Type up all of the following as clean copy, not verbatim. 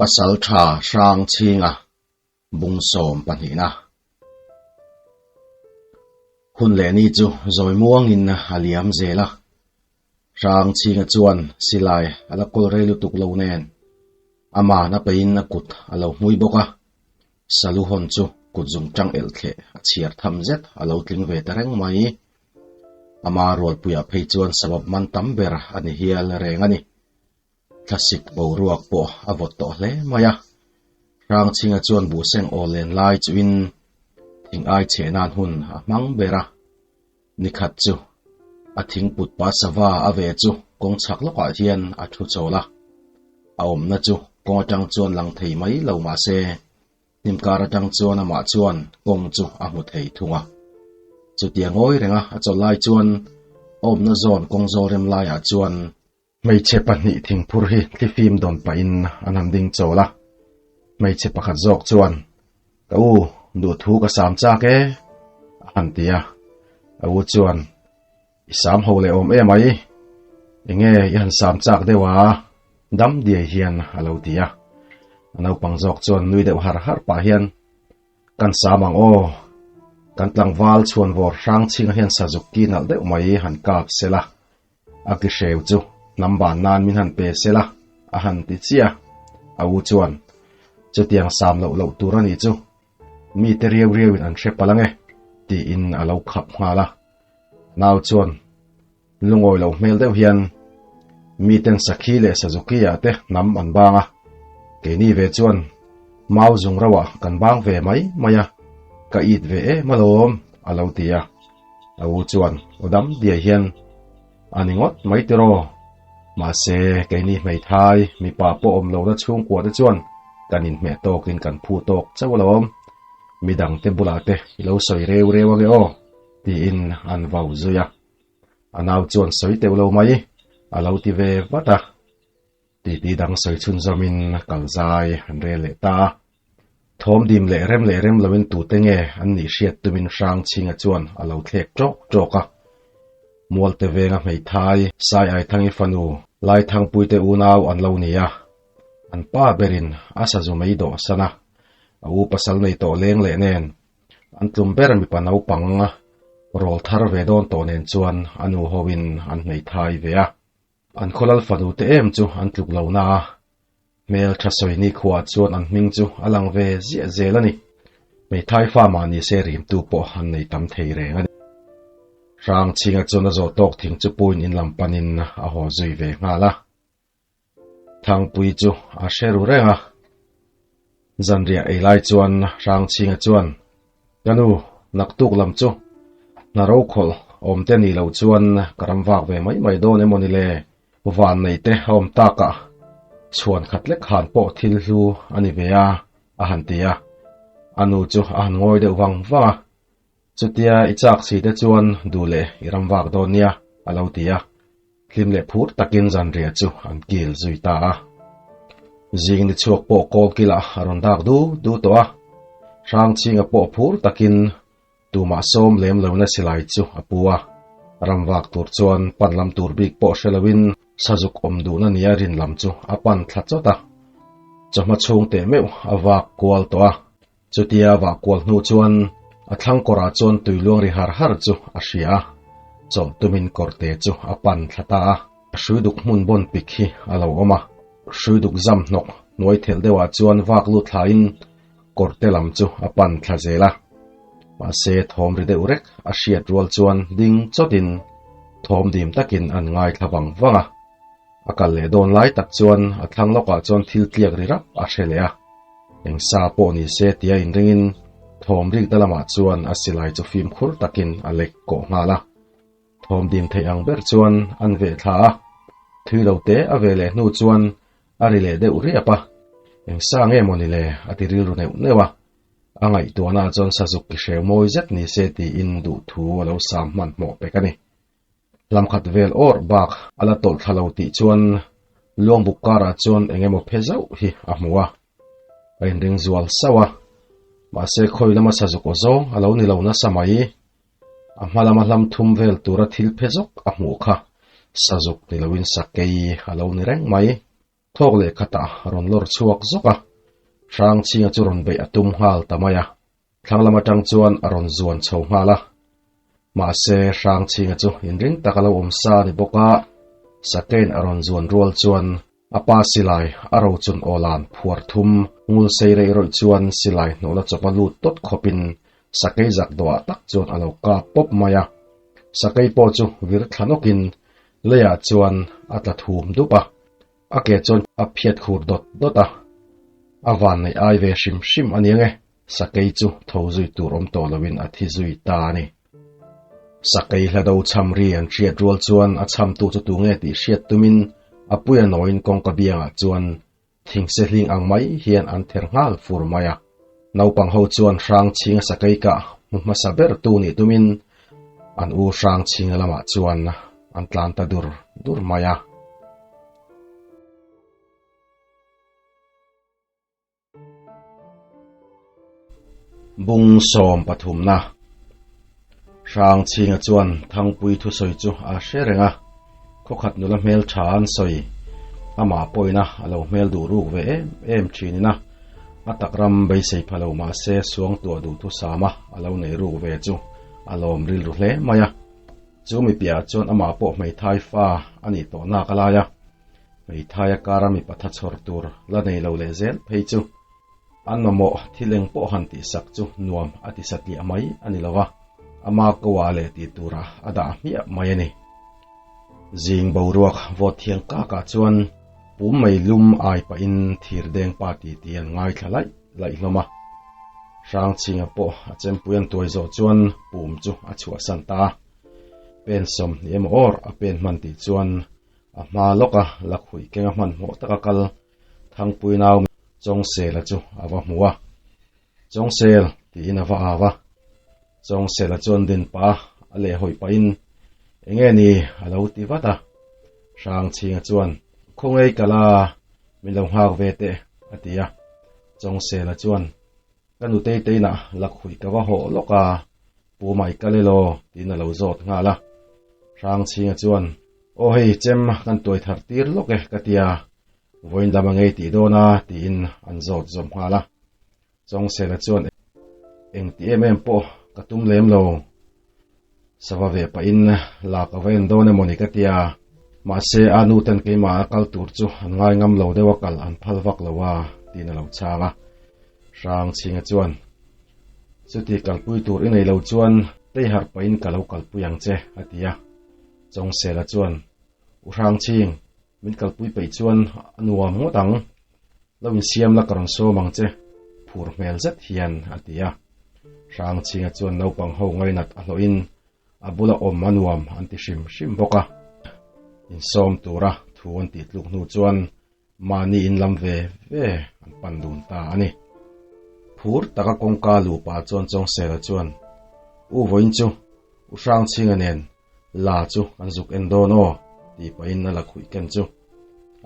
Pasaltha Hrangchhinga Bungsawm pahnihna Hun leh ni chu zawi muangin a liam zel a, Hrangchhinga chuan silai a la kawl rei lutuk lo nen amah a peiin a kut a lo hmui bawk a, Salu hawn chu kut zung tang elh thleh a chhiar tham zet a lo tling ve ta reng mai. Ama rualpuiah phei chuan sabab man tam ber a ni hial reng a ni. Thlasik boruak pawh a vawt tawh hle mai a, Hrangchhinga chuan buhseng aw len lai chuin thing ai chhe nan hun a hmang ber a. Nikhat chu a thingput pa sava a ve chu kawng chhak lawkah hian a thu chawl a, a awmna chu kawng atang chuan lang thei mai lo mah se, hnim kar atang chuan amah chuan kawng chu a hmu thei thung a. Chutia ngawi renga a chawlh lai chuan a awmna zawn kawng zawl rem laiah chuan Hmeichhe pahnih thingphur hi thlifim dawn pahin an han ding chawl a, hmeichhe pakhat zawk chuan, Ka u, duhthu ka sam chak e, a han ti a. A u chuan, I sam ho leh awm emai, enge i han sam chak deuh a? dam diai hian a lo ti a. A naupang zawk chuan nui deuh har har pah hian, Kan sam ang aw, kan tlangval chhuanvawr hrang chhinga hian sazuk ki nalh deuh mai han kap sela, A ki hreu chu hnam ban nan min han pe sela, a han ti chiah. A u chuan, Chutiang sam loh loh tur a nih chu, mite riau riauin an hre palh ang e, tiin a lo khap nghal a. Nau chuan lungawi lo hmel deuh hian, Miten sakhi leh sazuki-ah te hnam an bang a, keini ve chuan mau zung rauah kan bang ve mai mai a, ka it ve em alawm, a lo ti a. A u chuan aw dam diai hian a ni ngawt mai tiraw? Mahse, keini hmeithai mipa pawh awm lohna chhungkua te chuan kan inhmeh tawkin kan phu tawk chauh alawm. Midangte bulah te i lo sawi reu reu ange aw, tiin an vau zui a. A nau chuan sawi teuh lo mai a lo ti ve vat a. Titi dang sawi chhunzawmin kal zai an rel leh ta a. Thawm dim leh rem leh rem loin tute nge an nih hriat tumin Hrangchhinga chuan a lo thlek ṭawk ṭawk a. Mualte venga hmeithai Sai Aithangi fanu Laithangpuite unau an lo ni a. An pa berin a sazu mei dawh san a, a u pasal nei tawh leng leh nen an tlum ber mipa naupang rawl thar ve dawn tawh nen chuan a nu hoin an hmeithai ve a. An khawlal fanu te em chu an tluk lo na a, hmel tha sawi ni khuaah chuan an hming chu a lang ve ziah zel a ni. Hmeithai fa mah ni se rimtu pawh an nei tam thei reng a ni. Hrangchhinga chuan a zawh tawk thing chu puin in lam panin a haw zui ve nghal a. Thangpui chu a hre ru reng a. Zanriah ei lai chuan Hrangchhinga chuan, Ka nu, naktuk lam chu hna ro khawlh awm te ni lo chuan ka ram vak ve mai mai dawn emaw ni le? Van nei te a awm takah chhuan khat lek han pawh thil hlu a ni ve a, a han ti a. A nu chu a han ngawi deuh vang vang a. Chutia i chak si te chuan duh leh i ram vak dawn nia, a lo ti a. Hlim leh phur takin zanriah chu an kil zui ta a. Zing ni chhuak pawh kawl kilah a rawn dak du du tawh a. Hrangchhinga pawh phur takin tumah sawm lem lohna silai chu a pu a. Ramvak tur chuan pan lam tur bik pawh hre loin sazuk awm duhna nia rin lam chu a pan thla chawt a. Chawhma chhung teh meuh a vak kual tawh a. Chutia vah kual hnu chuan a thlang kawrah chuan tui luang ri har har chu a hria a, chawlh tumin kawrte chu a pan thla ta a. Hrui duk hmun bawn pik hi a lo awm a, hrui duk zam hnawk hnuai thelh deuhah chuan vak lut thlain kawrte lam chu a pan thla zel a. Mahse thawm ri deuh rek a hriat rual chuan ding chawtin thawm dim takin an ngaithla vang vang a. A kal leh dawn lai tak chuan a thlang lawkah chuan thil tliak ri rap a hre leh a. Eng sa pawh ni se tia inringin thawm rikna lamah chuan a silai chu fimkhur takin a lek kawh nghal a. Thawm dim theih ang ber chuan an veh thla a, thui lo te a veh leh hnu chuan a ri leh deuh riap a. Eng sa nge maw ni le a ti rilru neuh neuh a. A ngaihtuahnaah chuan sazuk ki hreu mawi zet ni se tiin duhthu a lo sam hmanhmawh pek a ni. Hlam khat vel awr bak a la tawlh thla lo tih chuan Luangbuk karah chuan eng emaw phe zauh hi a hmu a, a inring zual sauh a, mahse khawi lama sazuk aw zawng a lo ni lo nasa mai. A hma lama hlam thum vel tura thil phe zawk a hmuh kha sazuk ni loin sakei a lo ni reng mai. Thawk leh khatah a rawn lawr chhuak zawk a, Hrangchhinga chu rawn beih a tum nghal ta mai a. Thlang lam atang chuan a rawn zuan chho nghal a. Mahse, Hrangchhinga chu inring tak a lo awm sa a ni bawk a, Sakein a rawn zuan rual chuan a pa silai a rochun awlan phuar thum ngul sei reih rawih chuan silai hnawhna chawpa lut tawt khawpin Sakei zak dawhah tak chuan a lo kap pawp mai a. Sakei pawh chu vir thla nawkin leiah chuan a tla thum dup a. A ke chuan a phiat khur dawt dawt a, a van neih ai ve hrim hrim a nia nge, sakei chu tho zui tur awm tawh loin a thi zui ta a ni. Sakei hla do cham ri an hriat rual chuan a chamtu chu tunge tih hriat tumin a puia nawiin kawngka biangah chuan thingse hling ang mai hian an ther nghal fur mai a. Naupang ho chuan Hrangchhinga sakei kah hmu hmasa ber tu nih tumin an u Hrangchhinga lamah chuan an tlan ta dur dur mai a. Bung sawm pathumna Hrangchhinga chuan Thangpui thusawi chu a hre reng a, khawkhat nula hmel tha an sawi. Amah pawhin a lo hmel duh ruk ve em em thin in a, a takram beisei pha lo mahse suangtuah duh thusama a lo nei ruk ve chu a lawm rilru hle mai a. Chu mi piahah chuan amah pawh hmeithai fa a nih tawh nak a lai a, hmeithai a kara mipa tha chhawr tur la nei lo leh zel phei chu an mamawh thil eng pawh han tihsak chu nuam a ti satliah mai a ni lo va, ama ko ah leh tih turah a dah hmiah mai a ni. Zing boruak vawt thiang kakah chuan pum mei lum ai pahin thir deng pa ti ti an ngaithla laih laih hlawm a. Hrangchhinga pawh a chempui an tuai zawh chuan pum chu a chhuahsan ta a. Pen 20 emaw awr a pen hman tih chuan a hma lawka lakhuih kenga hmanhmawh taka kal Thangpui nau Chawngsela chu a va hmu a. Chawngsel tiin a va au a. Chawngsela chuan din pah a lehhawi pahin enge ni a lo ti vat a. Hrangchhinga chuan Khawngei kala min lo nghak ve teh a ti a. Chawngsela chuan Ka nutei teinah lakhuih ka va hawh lawk a, Pu Mai kal elaw tiin a lo zawt nghal a. Hrangchhinga chuan Aw hei chem kan tuai thar tir lawk e ka ti a, vawiin lam a ngei tih dawn a tiin an zawt zawm nghal a. Chawngsela chuan eng ti em em pawh ka tum lem lo, sava ve pahin la ka va en dawn emawni ka ti a, mahse a nu ten keimah a kal tur chu an ngai ngam lo deuh a kal an phal vak lo a tiin a lo chhang a. Hrangchhinga chuan chuti kalpui tur i nei lo chuan teiharh pahin ka lo kalpui ang che a ti a. Chawngsela chuan U Hrangchhing, min kalpui peih chuan a nuam ngawt ang. Lo insiam la ka rawn sawm ang che, phur hmel zet hian a ti a. Hrangchhinga chuan naupang ho ngainat a hlawhin a bula awm a nuam an ti hrim hrim bawk a. Insawm tura thu an tih tluk hnu chuan Mahni in lam ve ve an pan dun ta a ni. Phur taka kawngka lupa chuan Chawngsela chuan, U vawiin chu U Hrangchhinga nen la chu kan zuk en dawn aw, tih pahin a la khuih ken chu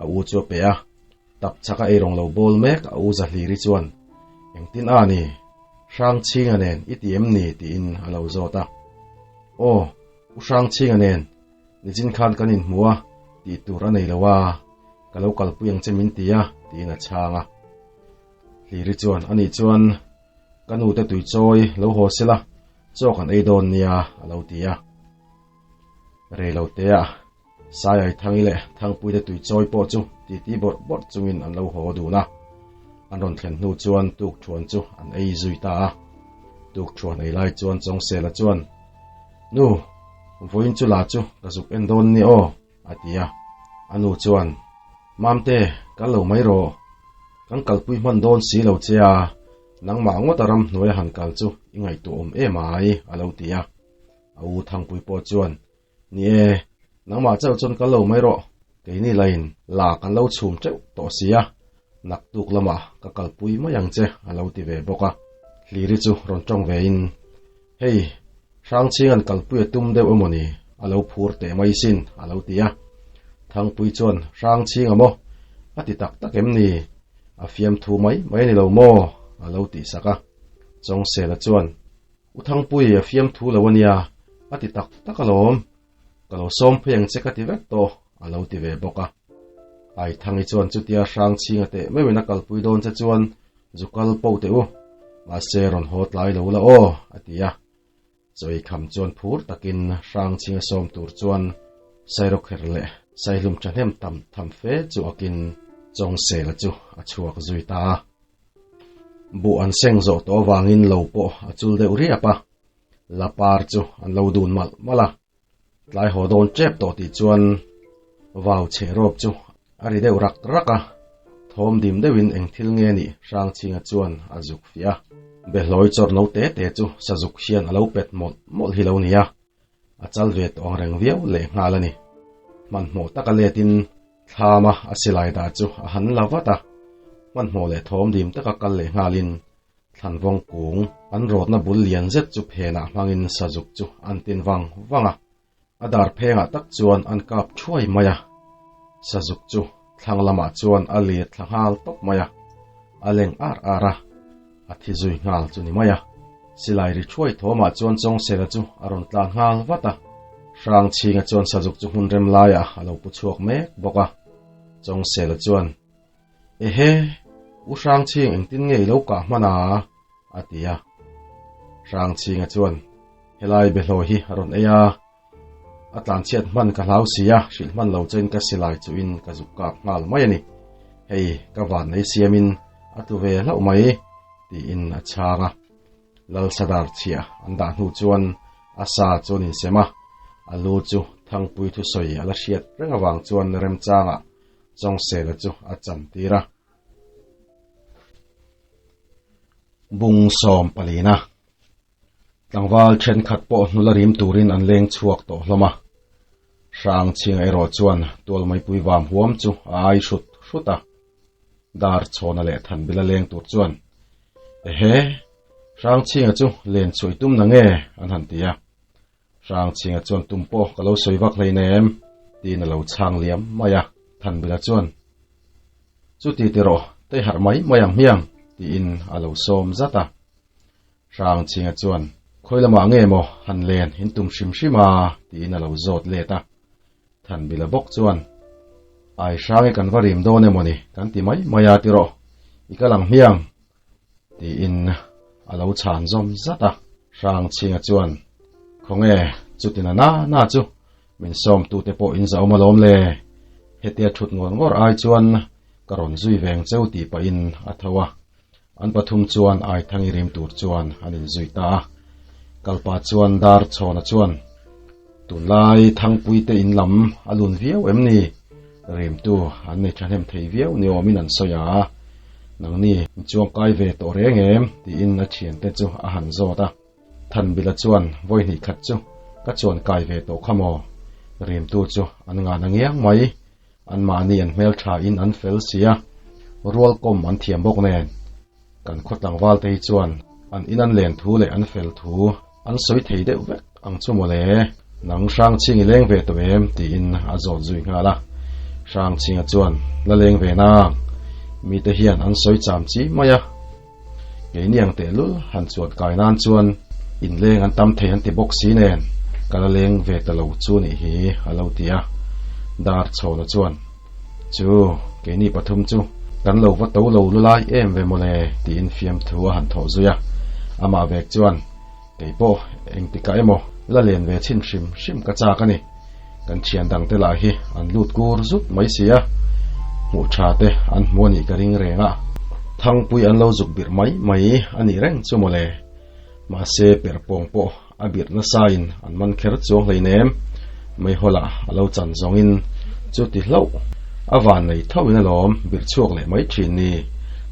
a u chu a pe a. Tap chaka eirawng lo bawl mek a u Zahliri chuan, Engtin a ni? Hrangchhinga nen i ti em ni? tiin a lo zawt a. Aw, U Hrangchhinga nen Nichin khan kan inhmu a, tih tur a nei lo a, ka lo kalpui ang che min ti a, tiin a chhang a. Hliri chuan, Anih chuan ka nute tui chawi lo haw sela, chaw kan ei dawn nia, a lo ti a. Rei lo tea Saiai Thangi leh Thangpuite tui chawi pawh chu titi bawrh bawrh chungin an lo haw dun a. An rawn thlen hnu chuan tukthuan chu an ei zui ta a. Tukthuan ei lai chuan Chawngsela chuan, Nu, vawiin chu la chu ka zuk en dawn nia aw, a ti a. A nu chuan, Mamte, kal lo mai rawh. Kan kalpui hman dawn si lo che a, nangmah ngawt a ramhnuai a han kal chu i ngaihtuah awm em ai, a lo ti a. A u Thangpui pawh chuan, Ni e, nangmah chauh chuan kal lo mai rawh, keini lain la kan lo chhum teuh tawh si a, naktuk lamah ka kalpui mai ang che, a lo ti ve bawk a. Hliri chu rawn tawng vein, Hei, Hrangchhinga'n kalpui a tum deuh emaw ni, a lo phur teh mai sin, a lo ti a. Thangpui chuan, Hrangchhinga maw? A ti tak tak em ni? A fiamthu mai mai a ni lo maw? a lo tihsak a. Chawngsela chuan, U Thangpui, a fiamthu lo a nia, a ti tak tak alawm. Ka lo sawm phei ang che ka ti vek tawh, a lo ti ve bawk a. Aithangi chuan chutia Hrangchhinga teh meuhin a kalpui dawn che chuan zu kal poh teh u, mahse rawn haw tlai lo la aw, a ti a. Chawikham chuan phur takin Hrangchhinga sawm tur chuan Sairawkher leh Saihlum thahnem tam tham fe chu akin Chawngsela chu a chhuak zui ta a. Buh an seng zawh tawh avangin lo pawh a chul deuh riap a, lapar chu an lo dun malh malh a. Tlai haw dawn tep tawh tih chuan vau chhe rawp chu a ri deuh rak rak a, thawm dim deuhin eng thil nge nih Hrangchhinga chuan a zuk fiah a. Behlawi chawr no te te chu sazuk hian a lo pet mawlh mawlh hi lo nia, a chal ve tawh ang reng viau leh nghal a ni. Hmanhmawh taka letin thlama a silai dah chu a han la vat a, hmanhmawh leh thawm dim taka kal leh nghalin Thlanvawng kung an rawtna bul lian zet chu phenah hmangin sazuk chu an tin vang vang a, a dar phengah tak chuan an kap thuai mai a. Sazuk chu thlang lamah chuan a lir thla nghal tawp mai a, a leng ar ar a, a thi zui nghal chu ni mai a. Silai ri thuai thawmah chuan Chawngsela chu a rawn tlan nghal vat a, Hrangchhinga chuan sazuk chu hmun rem laiah a lo pu chhuak mek bawk a. Chawngsela chuan. Ehe, U Hrangchhing engtin nge i lo kah hman a? a ti a. Hrangchhinga chuan, Helai behlawi hi a rawn ei a, a tlanchhiat hman ka hlau si a, hrilh hman lo chuan ka silai chuhin ka zuk kap nghal mai a ni. Hei, ka vannei siamin a tlu ve hlauh mai, tiin a chhang a. Lalsadar chhiah an dah hnu chuan a sa chu an insem a, a lu chu Thangpui thusawi a la hriat reng avang chuan remchangah Chawngsela chu a chan tir a. Bung sawm palina tlangval thenkhat pawh hnula rim turin an leng chhuak tawh hlawm a. Hrangchhinga erawh chuan tualmaipui vam huam chu a ai hrut hrut a. Dar chhawna leh Thanbila leng tur chuan, Ehe, Hrangchhinga chu len chhuah i tum na nge? an han ti a. Hrangchhinga chuan tum pawh ka lo sawi vak hleinem tiin a lo chhang liam mai a. Thanbila chuan, Chuti ti rawh, tei harh mai mai ang hmiang tiin a lo sawm zat a. Hrangchhinga chuan, Khawi lamah nge maw han len in tum hrim hrim a? tiin a lo zawt let a. Thanbila bawk chuan, Ai Hrangi kan va rim dawn emaw ni kan ti mai mai a ti rawh, i kal ang hmiang Tiin a lo chhan zawm zat a. Hrangchhinga chuan, Khawnge, chutin a na na chu min sawmtute pawh in zahawm alawm le. Hetia thut ngawr ngawr ai chuan ka rawn zui veng cheu tih pahin a tho a. An pathum chuan Aithangi rim tur chuan an inzui ta a. Kalpa chuan Darchhawna chuan, Tunlai Thangpuite in lam a lun viau em ni? Rimtu an nei thahnem thei viau ni awmin an sawi a, Nangni in chuang kai ve tawh reng em? tiin a thiante chu a han zawt a. Thanbila chuan vawi hnih khat chu ka chuan kai ve tawh kha maw? Rimtu chu an ngan a ngiang mai, anmahni an hmeltha in an fel si a, rualkawm an thiam bawk nen. Kan khaw tlangval te hi chuan an in an len thu leh an fel thu an sawi thei deuh vek ang chu mawle. Nang Hrangchhing i leng ve tawh em? tiin a zawt zui nghal a. Hrangchhinga chuan, La leng ve nang. Mite hian an sawi cham chi mai a. Keini ang tehlul han chuan kai nan chuan inleng an tam thei an ti bawk si nen ka la leng ve ta lo chu nih hi a lo ti a. Darchhawna chuan. Chu, keini pathum chu kan lo va to lo lu lai em ve mawle tiin fiamthu a han thawh zui a. Amah vek chuan, Kei pawh engtikah emaw la len ve chhin hrim hrim ka chak a ni. Kan thian dangte lah hi an lut kur zut mai si a, hmuh tha te an hmu a nih ka ring reng a. Thangpui an lo zuk birh mai mai a nih reng chu mawle. Mahse perhpawng pawh A birh nasain an man kher chuang hleinem, meihawlah a lo chan zawngin chu ti hlauh a van nei thoin alawm birh chhuak leh mai thin ni,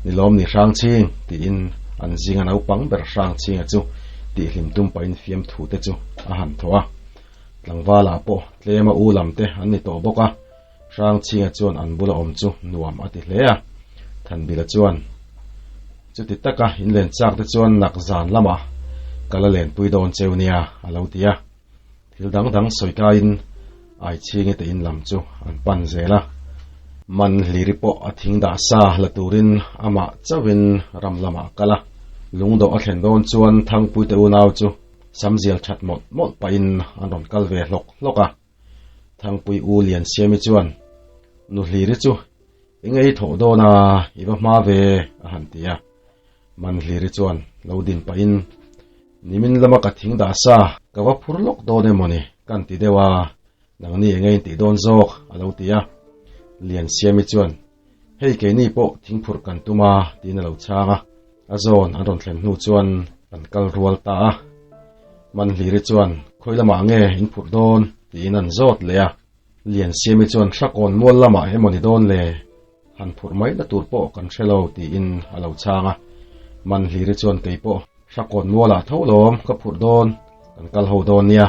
ni lawm ni Hrangchhing tiin an zinga naupang ber Hrangchhinga chu tihhlim tum pahin fiamthu te chu a han thaw a. Tlangvala pawh tlema u lam te an ni tawh bawk a, Hrangchhinga chuan an bula awm chu nuam a ti hle a. Thanbila chuan, Chuti taka in len chak te chuan nak zan lamah ka la lenpui dawn cheu nia, a lo ti a. Thil dang dang sawi kaiin Aichhingi te in lam chu an pan zel a. Man hliri pawh a thing dah sa la turin amah chauhin ram lamah a kal a. Lungdawh a thlen dawn chuan Thangpuite unau chu samzial that mawlh mawlh pahin an rawn kal ve hlawk hlawk a. Thangpui U Liansiami chuan, Nu Hliri chu Enge i thawh dawn a, i va hma ve, a han ti a. Manhliri chuan lo din pahin, Nimin lama ka thing dah sa, ka va phur lawk dawn emaw ni, kan ti deuh a, nangni enge in tih dawn zawk, a lo ti a. Liansiami chuan, Hei keini pawh thingphurh kan tum a, tiin a lo chhang a. A zawn an rawn thlen hnu chuan an kal rual ta a. Manhliri chuan, Khawi lamah nge in phurh dawn? tiin an zawt leh a. Liansiami chuan Hrakawn mual lamah emaw ni dawn le? Han phurh mai na tur pawh kan hre lo tiin a lo chhang a. Manhliri chuan kei pawh Hrakawn mualah tho lawm ka phurh dawn, kan kal ho dawn nia.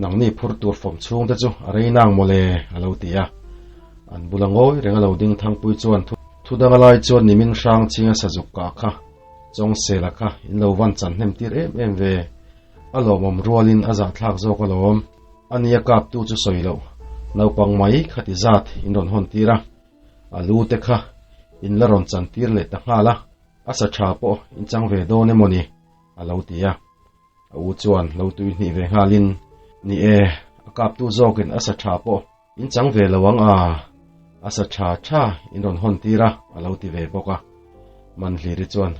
Nangni phur tur fawm chhung te chu a rei nang maw le a lo ti a. An bula ngawi reng a lo ding Thangpui chuan thu danga lai chuan nimin hrang chhinga sazuk kah kha Chawngsela kha in lo van chan hnem tir em em ve. A lawmawm rualin a zahthlak zawk alawm. A nia kaptu chu sawi loh, naupang mai kha ti zat in rawn hawn tir a, a lu te kha in la rawn chan tir leh ta nghal a, a sa tha pawh in chang ve dawn emaw ni? a lo ti a. A u chuan lo tui hnih ve nghalin, Ni e, a kaptu zawkin a sa tha pawh in chang ve lo ang a, a sa tha tha in rawn hawn tir a, a lo ti ve bawk a. Manhliri chuan,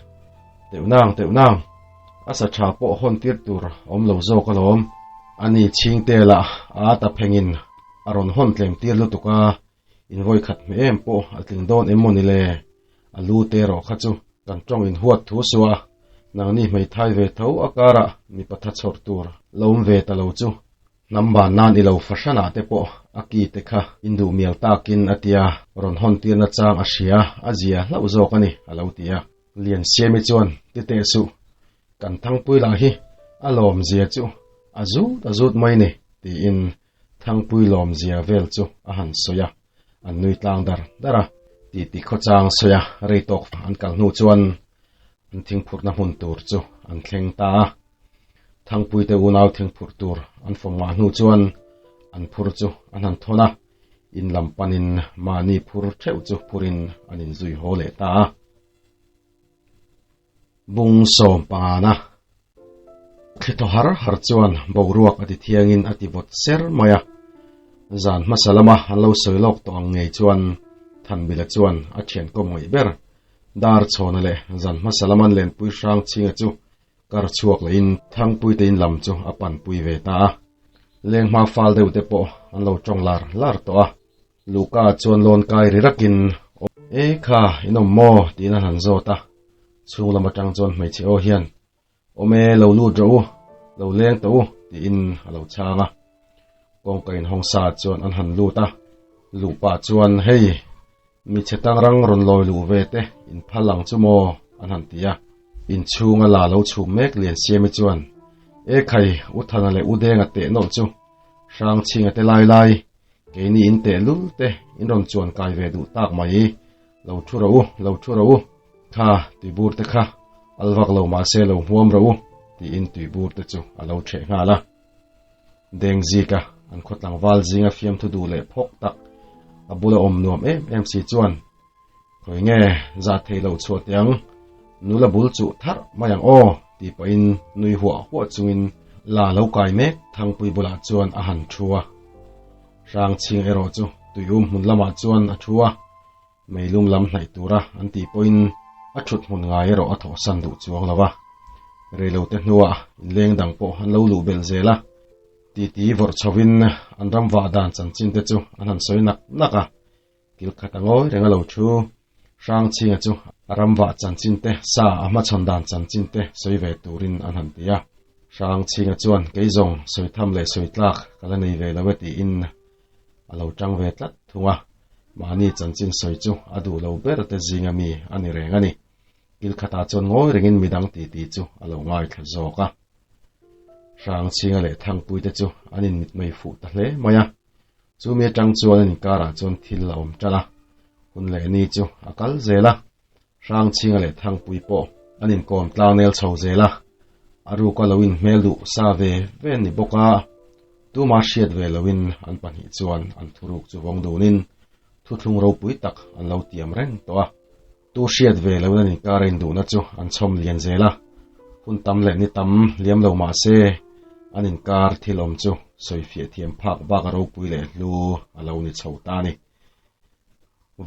Teuh nang, teuh nang, a sa tha pawh hawn tir tur a awm lo zawk alawm. Ani chhingte lah a ata phengin a rawn hawn tlem tir lutuk a, in vawi khat hmeh em pawh a tling dawn em maw ni le? A lu te erawh kha chu kan tawng in huat thu suah a, nangni hmeithai ve tho a karah mipa tha chhawrh tur lo awm ve ta lo chu Hnam ban nan i lo fahranah te pawh a ki te kha in duh mial takin a tia, rawn hawn tirna chang a hria, a zia hlauh zawk a ni, a lo ti a. Liansiami chuan, Ti teh suh, kan Thangpui lah hi a lawmzia chu a zut a zut mai ni, tiin Thangpui lawmzia vel chu a han sawi a, an nui tlang dar dar a. Titi khawchang sawi a, rei tawk an kal hnu chuan an thingphurhna hmun tur chu an thleng ta a. Thangpuite unau thingphurh tur an fawm ngah hnu chuan an phur chu an han thawn a, in lam panin mahni phur theuh chu phurin an inzui haw leh ta a. Bung sawm pangana thli thaw har har chuan boruak a ti thiangin a ti vawt ser mai a. Zan hmasa lama an lo sawi lawk tawh ang ngei chuan Thanbila chuan a thian kawm ngaih ber Dar chhawna leh zan hmasa lama an lenpui hrang chhinga chu Kar chhuak lehin Thangpuite in lam chu a panpui ve ta a. Lenghma fal deuh te pawh an lo tawng lar lar tawh a. Luka chuan lawn kai ri rakin, E kha, in awm maw? tiin a han zawt a. Chhung lam atang chuan hmeichhe aw hian, Awm e, lo lut rawh u, lo leng tawh u, tiin a lo chhang a. Kawngka inhawng sa chuan an han lut a. Luh pah chuan, Hei, Mi chhe tangrang rawn lawi luh ve te in phal ang chu maw? an han ti a. Inchhunga la lo chhum mek Liansiami chuan, E khai, U Thana leh U Denga teh nawlh chu, Hrangchhinga te lai lai, keini in teh lul te in rawn chuan kai ve duh tak mai, lo thu rawh u, lo thu rawh u, kha tuibur te kha al vak lo mahse lo hmuam rawh u, tiin tuibur te chu a lo ṭheh nghal a. Dengzika an khaw tlangval zinga fiamthu duh leh phawk tak a bula awm nuam em em si chuan Khawi nge zah theih loh chhuah teh ang, nula bul chuh tharh mai ang aw tih pahin nui huah huah chungin la lo kai mek Thangpui bulah chuan a han thu a. Hrangchhing erawh chu tuium hmun lamah chuan a thu a, meilum lam hnaih tura an tih pawhin a thut hmun ngai erawh a thawhsan duh chuang lo a. Reilote hnuah inleng dang pawh an lo luh belh zel a, titi vawrh chhovin an ram vah dan chanchin te chu an han sawi nak nak a, kil khat a ngawi reng a lo thu. Hrangchhinga chu a ram vah chanchin te, sa a hmachhawn dan chanchin te sawi ve turin an han ti a. Hrangchhinga chuan kei zawng sawi tham leh sawi tlak ka la nei ve lo e tiin a lo tang ve tlat thung a, mahni chanchin sawi chu a duh lo ber te zinga mi a ni reng a ni. Kil khatah chuan ngawi rengin midang titi chu a lo ngaithla zawk a. Hrangchhinga leh Thangpui te chu an inmitmei fuh ta hle mai a. Chumi atang chuan an inkarah chuan thil a awm ṭalh a, hun leh ni chu a kal zel a. Hrangchhinga leh Thangpui pawh an inkawm tlangnel chho zel a, a ruka lo inhmel duh sa ve ve ni bawk a, tuma hriat ve loin an pahnih chuan an thuruk chu vawng dunin thuthlung ropui tak an lo tiam reng tawh a. Tu hriat ve loin an inkar a induhna chu an chhawm lian zel a, hun tam leh ni tam liam lo mah se an inkar thil awm chu sawifiah thiam phak bak a ropui leh hlu a lo ni chho ta a ni.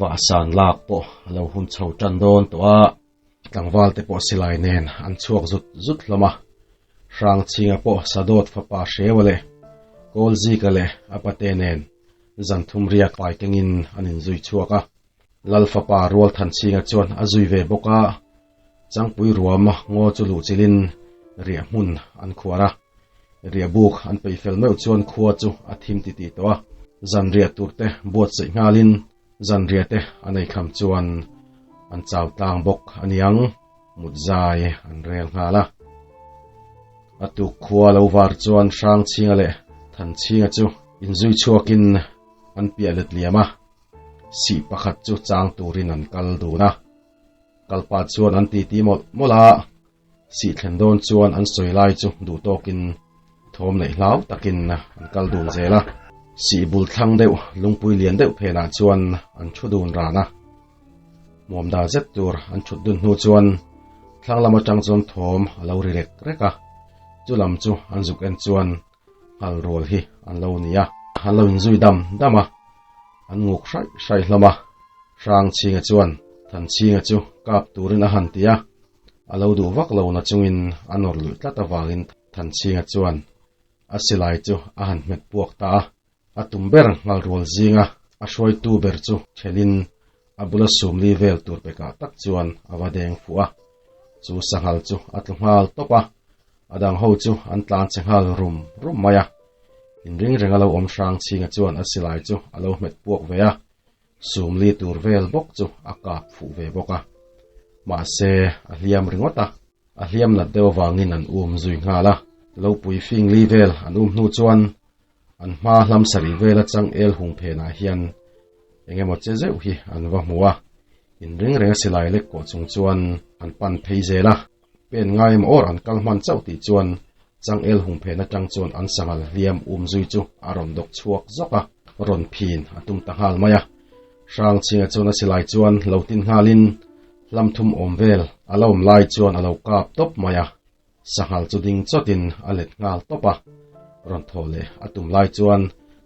Vahsan lak pawh a lo hun chho tan dawn tawh a, tlangval te pawh silai nen an chhuak zut zut hlawm a. Hrangchhinga pawh Sadawt fapa Hreua leh Kawlzika leh a pate nen zan thum riak pai kengin an inzui chhuak a. Lal fapa Rualthanchhinga chuan a zui ve bawk a, Changpui ruam ngaw chu luhchilhin riah hmun an khuar a. Riah buk an peih fel meuh chuan khua chu a thim titih tawh a, zan riah tur te buatsaih nghalin zan riah te a nei kham chuan an chau tlang bawk a niang, mut zai an rel nghal a. A tuk khua lo var chuan Hrangchhinga leh Thanchhinga chu inzui chhuakin an piah let liam a, sih pakhat chu chang turin an kal dun a. Kalpa chuan an titi mawlh mawlh a, sih thlen dawn chuan an sawi lai chu duh tawkin thawm neih hlau takin an kal dun zel a. Sih bul thlang deuh lungpui lian deuh phenah chuan an thu dun ran a. Hmuamda zet tur an thut dun hnu chuan thlang lam atang chuan thawm a lo ri rek rek a, chu lam chu an zuk en chuan nghal rual hi an lo ni a. An lo inzui dam dam a, an nguk hraih hraih hlawm a. Hrangchhinga chuan Thanchhinga chu kap turin a han ti a, a lo duh vak lo na chungin a nawr luih tlat avangin Thanchhinga chuan a silai chu a han hmet puak ta a. A tum ber nghal rual zinga a hruaitu ber chu thelin a bula sumli vel tur pekah tak chuan a va deng fuh a, chu sanghal chu a tlu nghal tawp a, a dang ho chu an tlan che nghal rum rum mai a. Inring reng a lo awm hrang chhinga chuan a silai chu a lo hmet puak ve a, sumli tur vel bawk chu a kap fuh ve bawk a. Mahse, a hliam ringawt a, a hliam nat deuh avangin an um zui nghal a, lopui fingli vel an um hnu chuan An hma hlam sarih vela changel hung phenah hian eng emaw che zeuh hi an va hmu a, inring renga silai lek kawh chung chuan an pan phei zel a. Pen ngai emaw awr an kal hman chauh tih chuan changel hung phen atang chuan an sanghal hliam um zui chu a rawn dawk chhuak zawk a, rawn phin a tum ta nghal mai a. Hrangchhinga chuan a silai chuan lo tin nghalin hlam thum awm vel a la awm lai chuan a lo kap tawp mai a. Sanghal chu ding chawtin a let nghal tawp a, rawn thaw leh a tum lai chuan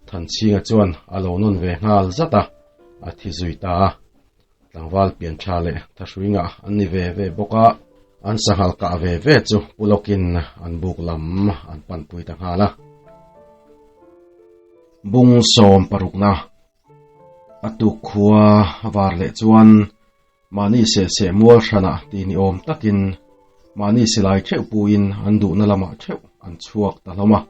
Thanchhinga chuan a lo nawn ve nghal zat a, a thi zui ta a. Tlangval pian tha leh thahrui ngah an ni ve ve bawk a, an sanghal kah ve ve chu pu lawkin an buk lam an panpui ta nghal a. Bung sawm parukna a tuk khua a var leh chuan Mahni seh seh mual hranah ti ni awm takin mahni silai theuh puiin an duhna lamah theuh an chhuak ta hlawm a.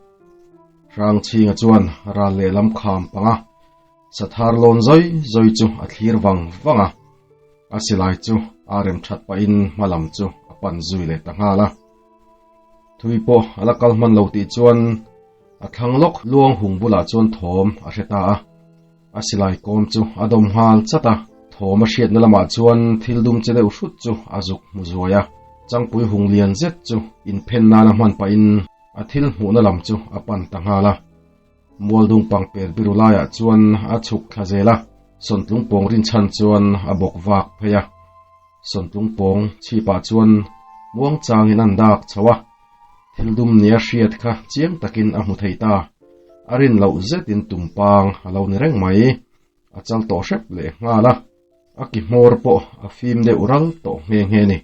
Hrangchhinga chuan ral lehlam kham panga sathar lawn zawi zawi chu a thlir vang vang a, a silai chu a rem that pahin hma lam chu a pan zui leh ta nghal a. Thui pawh a la kal hman lo tih chuan a thlang lawk luang hung bulah chuan thawm a hre ta a. A silai kawm chu a dawm nghal chat a, thawm a hriatna lamah chuan thil dum che deuh hrut chu a zuk hmu zuai a, changpui hung lian zet chu inphen nana hman pahin a thil hmuhna lam chu a pan ta nghal a. Mualdung pangper biru laiah chuan a chhuk thla zel a, sawntlung pawng rinchhan chuan a bawk vak phei a. Sawntlung pawng chhipah chuan muangchangin an dak chho a, thil dum nia hriat kha chiang takin a hmu thei ta. A rin loh zetin tumpang a lo ni reng mai. A chal tawh hrep leh nghal a, a ki hmawr pawh a fim deuh ral tawh nghe nghe ni.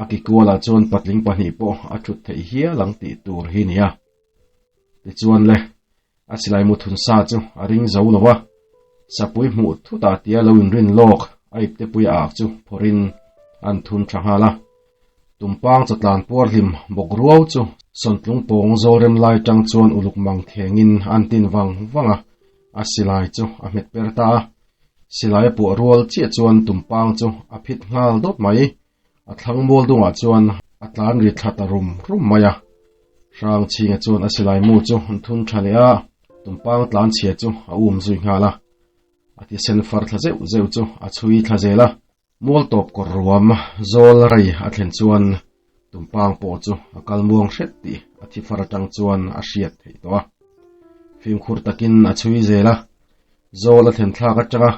A ki kualah chuan patling pahnih pawh a thut theih hial ang tih tur hi nia. Tichuan le, A silai mu thun sa chu a ring zo lo a, sapui hmuh thutah tia lo inrin lawk a ipte pui a ak chu phawrhin an thun tha nghal a. Tumpang chawtlan puar hlim bawk ruau chu sawntlung pawng zawlrem lai tang chuan uluk mang khengin an tin vang vang a, a silai chu a hmet per ta a. Silai a puah rual chiah chuan tumpang chu a phit nghal dawt mai. A thlang mual dungah chuan a tlan ri thla ta rum rum mai a. Hrangchhinga chuan a silai mu chu an thun tha leh a, tumpang tlan chhia chu a um zui nghal a. A thisen far thla zeuh zeuh chu a chhui thla zel a. Mual tawp kawr ruam zawl rei a thlen chuan tumpang pawh chu a kal muang hret tih a thi far atang chuan a hriat theih tawh a. Fimkhur takin a chhui zel a, zawl a thlen thlak atanga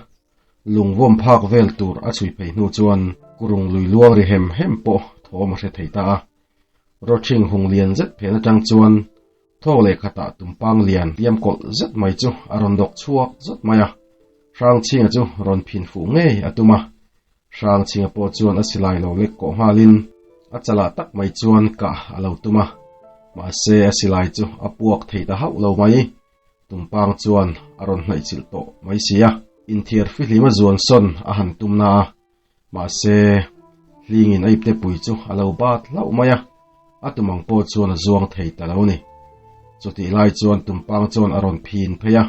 Lungvawm phak vel tur a chhui phei hnu chuan kurung lui luang ri hem hem pawh thawm a hre thei ta a. Rawthing hung lian zet phen atang chuan thawk leh khatah tumpang lian hliam kawlh zet mai chu a rawn dawk chhuak zet mai a. Hrangchhinga chu rawn phin fuh ngei a tum a. Hrangchhinga pawh chuan a silai lo lek kawh nghalin a chalah tak mai chuan kah a lo tum a. Mahse a silai chu a puak thei ta hauh lo mai. Tumpang chuan a rawn hnaihchilh tawh mai si a. Inthiar fihlim a zuan sawn a han tum na a. Mahse, hlingin a ipte pui chu a lo bat hlauh mai a, a tum ang pawh chuan a zuang thei ta lo ni. Chutih lai chuan tumpang chuan a rawn phin phei a,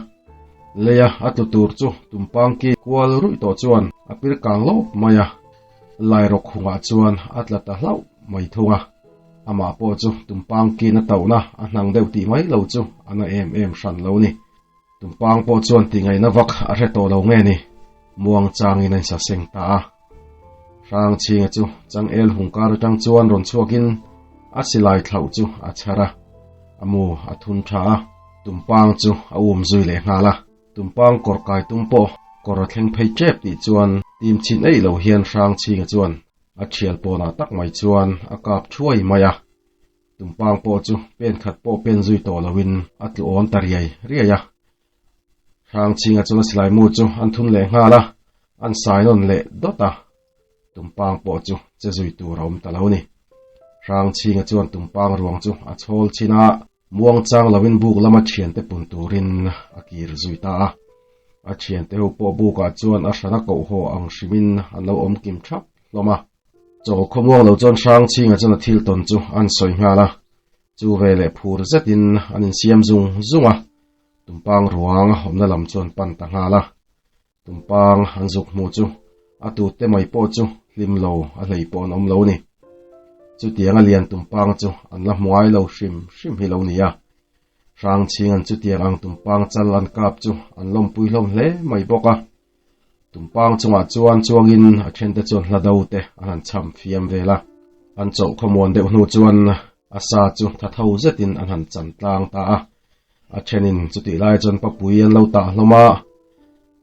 leia a tlu tur chu tumpang ki kual ruih tawh chuan a pir kang lawp mai a, lairawk hungah chuan a tla ta hlauh mai thung a. Amah pawh chu tumpang kin a tauhna a hnang deuh tih mai lo chu a na em em hran lo ni. Tumpang pawh chuan tingaihna vak a hre tawh lo nge ni, muang changin a insa seng ta a. Hrangchhinga chu changel hungkar atang chuan rawn chhuakin a silai thlauh chu a chhar a, a mu a thun tha a, tumpang chu a um zui leh nghal a. Tumpang kawr kai tum pawh kawr a thleng phei tep tih chuan tim chhin eih lo hian Hrangchhinga chuan a thial pawnah tak mai chuan a kap thuai mai a. Tumpang pawh chu pen khat pawh pen zui tawh loin a tlu awn ta riai riai a. Hrangchhinga chuan a silai mu chu an thun leh nghal a, an sai nawn leh dawt a. Tumpang pawh chu che zui tur a awm ta lo ni. Hrangchhinga chuan tumpang ruang chu a chhawl chin a, muang chang loin buk lama thiante pun turin a kir zui ta a. A thiante ho pawh bukah chuan a hrana koh haw ang hrimin an lo awm kim thap hlawm a. Chaw khawmuang lo chuan Hrangchhinga chuan a thil tawn chu an sawi nghal a, chu veleh phur zetin an insiam zung zung a, Tumpang ruang awmna lam chuan pan ta nghal a. Tumpang an zuk hmuh chu a tute mai pawh chu hlim lo a hlei pawh an awm lo ni. Chutianga lian Tumpang chu an la hmu ngai lo hrim hrim hi lo ni a. Hrangchhinga'n chutiang ang Tumpang chal an kap chu an lawmpui hlawm hle mai bawk a. Tumpang chungah chuan chuangin a thente chuan hla do te an han cham fiam vel a, an chawlh khawmuan deuh hnu chuan a sa chu tha tho zetin an han chan tlang ta a. A thenin chutih lai chuan papui an lo tah hlawm a,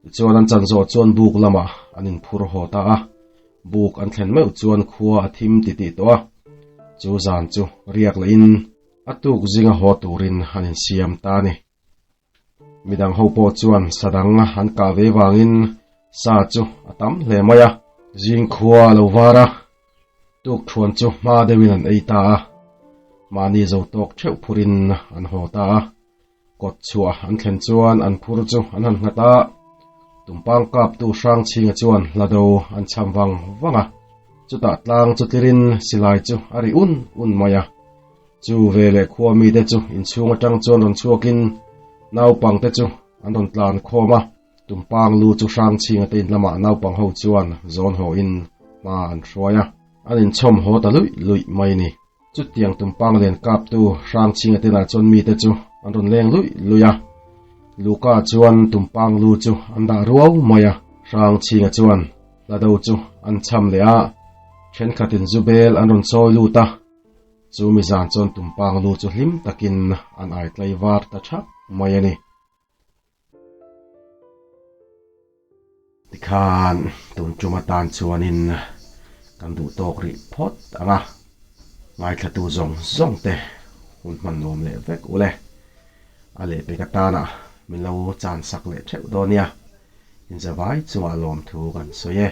tichuan an chan zawh chuan buk lamah an inphur haw ta a. Buk an thlen meuh chuan khua a thim titih tawh a, chu zan chu riak lehin a tuk zinga haw turin an insiam ta a ni. Midang ho pawh chuan sa dang an kah ve vangin sa chu a tam hle mai a, zingkhua a lo var a, tukthuan chu hma deuhin an ei ta a, mahni zo tawk theuh phurin an haw ta a, kawt chhuah an thlen chuan an phur chu an han nghat a, tumpang kaptu Hrangchhinga chuan hlado an cham vang vang a, chutah tlang chu tlirin silai chu a ri un un mai a. Chu veleh khua mite chu inchhung atang chuan rawn chhuakin naupangte chu an rawn tlan khawm a, Tumpang lu chu Hrangchhinga te in lamah naupang ho chuan zawn hawhin hma an hruai a, an inchhawm haw ta luih luih mai ni. Chutiang Tumpang lian kaptu Hrangchhinga te inah chuan mite chu an rawn leng luih luih a, Luka chuan Tumpang lu chu an dah ruau mai a, Hrangchhinga chuan hlado chu an cham leh a, thenkhatin Zubel an rawn chawi lut a. Chu mi zan chuan Tumpang lu chu hlim takin an ai tlai var ta thap mai a ni. Tikhan tun tum atan chuanin kan duh tawk rih phawt ang a, ngaithlatu zawng zawng te hun hman nuam leh vek ule. A lehpek atana min lo chan sak leh theuh dawn nia, inzavai chungah lawmthu kan sawi e.